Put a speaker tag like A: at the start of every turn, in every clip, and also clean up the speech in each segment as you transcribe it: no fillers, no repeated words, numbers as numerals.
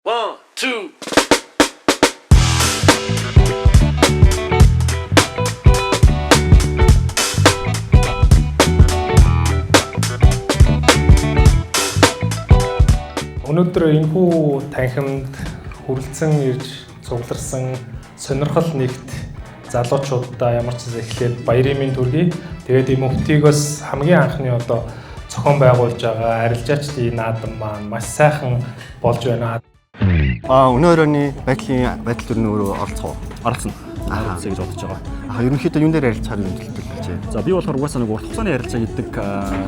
A: One, two.
B: Өнөөдөр энэхүү танхимд хүрэлцэн ирж цугларсан сонирхол нэгт залуучуудаа ямар ч зүйл эхлээд баярын мэнд хүргэе. Тэгээд ийм өвтгийгөөс хамгийн анхны одоо зохион байгуулж байгаа арилжаачдын наадам маань маш сайхан болж байна.
C: Өнөө өрөөний байдлын байдал төрний өөрөө оролцох уу?
D: Оролцоно. Оролцъё гэж бодож байгаа.
C: Ерөнхийдөө юун дээр ярилцахаар юм төлөвлөж байна?
D: За би болохоор угаасаа нэг урт хугацааны ярилцаа гэдэг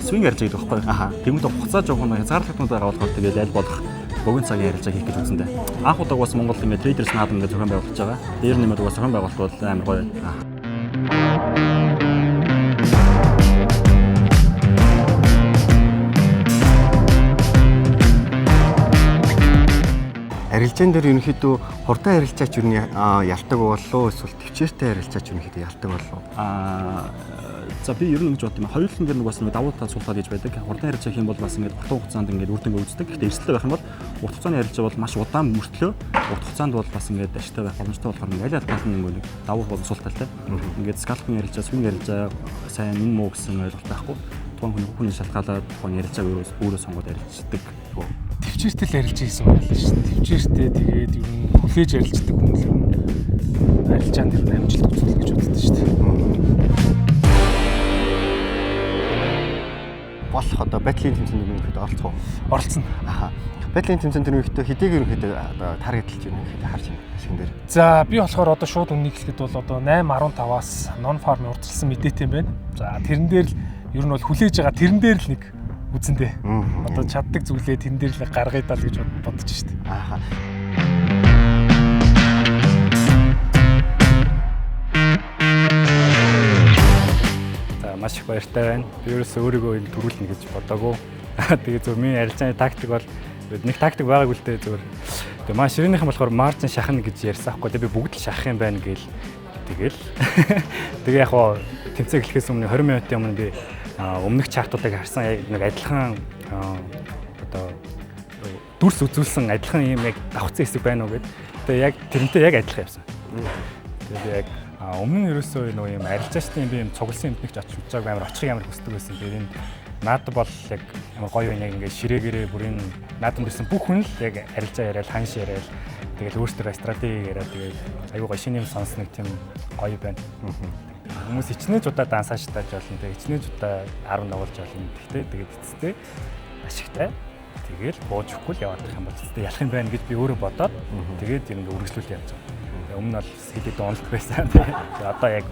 D: swing ярилцаа гэдэг байхгүй. Тэгмээд хугацаа жоохон хязгаарлагдмал байгаа болохоор тэгээд аль болох богино цагийн ярилцаа хийх гэж үзэн дээ. Анх удаа угаас Монголд ингээд traders наадам ингээд зохион байгуулж байгаа. Дээр нэмээд угаас зохион байгуулалт бол амар гоё.
C: Арилжаан дээр ерөнхийдөө хурдан арилжаач юу ялдаг болов эсвэл төвчээртэй арилжаач ерөнхийдөө ялдаг болов?
D: За би ер нь ингэж бодсон юм. Хоёулын дээр нэг бас нэг давуу тал сул тал гэж байдаг. Хурдан арилжаа хийх юм бол бас ингээд урт хугацаанд ингээд үр дүнгээ үздэг. Гэхдээ эрсдэлтэй байх юм бол урт хугацааны арилжаа бол маш удаан мөртлөө урт хугацаанд бол бас ингээд ашигтай байх боломжтой болохоор ингээд аль аль тал нь ингээд давуу болон сул талтай. Ингээд scalping арилжаа, swing арилжаа сайн энэ муу гэсэн ойлголт байхгүй. Тухайн хүний шалтгаалаад тухайн арилжааг өөрөө сонгоод арилждаг.
B: Төвчээртэй л арилжаа хийсэн юм байна шүү дээ. Төвчээртэй тэгээд ер нь хүлээж арилждаг хүн л ер нь арилжаанд ер нь амжилт үзүүлнэ гэж боддог шүү дээ.
C: Болох одоо байдлын тэмцээнд ерөнхийдөө оролцох уу?
B: Оролцоно.
C: Байдлын тэмцээнд ерөнхийдөө хэдийг ерөнхийдөө одоо target лж ерөнхийдөө харж байна ашигн дээр.
B: За би болохоор одоо шууд үннийг хэлэхэд бол одоо 8.15-аас non farm урдчилсан мэдээтэй юм байна. За тэрэн дээр л ер нь бол хүлээж байгаа тэрэн дээр л нэг үзэндээ. Одоо чаддаг зүйлээ тэрэн дээр л гаргая даа л гэж бодож штэ.
E: За маш их баяртай байна. Би ерөөсөө өөрийгөө энэ төрүүлнэ гэж бодоагүй. Тэгээ зөв миний арилжааны тактик бол нэг тактик байгаагүй л дээ зөвөр. Тэгээ маань ширээнийхэн болохоор margin шахна гэж ярьсан аахгүй. Тэгээ би бүгд л шахах юм байна гээл. Тэгэл. Тэгээ яг хоо тэмцээн эхлэхээс өмнө 20 минутын өмнө би өмнөх chart уудыг харсан, яг нэг адилхан одоо дүрс үзүүлсэн адилхан юм яг давхцсан хэсэг байна уу гэд. Тэгээ яг тэрнтэй яг адилхан явсан. Тэгээ би яг өмнө нь ерөөсөө нөгөө юм арилжаачдын би юм цугласан юмд нэг ч очиж үзээгүй, амар очихыг амар хүсдэг байсан. Тэгээд энэ наадам бол яг амар гоё юм, яг ингээд ширээгээрээ бүр энэ наадамд ирсэн бүх хүн л яг арилжаа яриад, ханш яриад, тэгэл өөрсдөө стратеги яриад, тэгээд аюу гоё шинэ юм сонсно, нэг тийм гоё байна. Хүмүүс хичнээн удаа дансааштай болно, тэгээд хичнээн удаа 10 нугалж болно. Тэгтээ тэгээд эцэстээ ашигтай. Тэгэл бууж өгөхгүй л яваад байх юм бол эцэстээ ялах юм байна гэж би өөрөө бодоод тэгээд юм ингээд үргэлжлүүлээд явж байгаа. Өмнө нь бол хэд хэдэн уналт байсан. Тэгээд одоо яг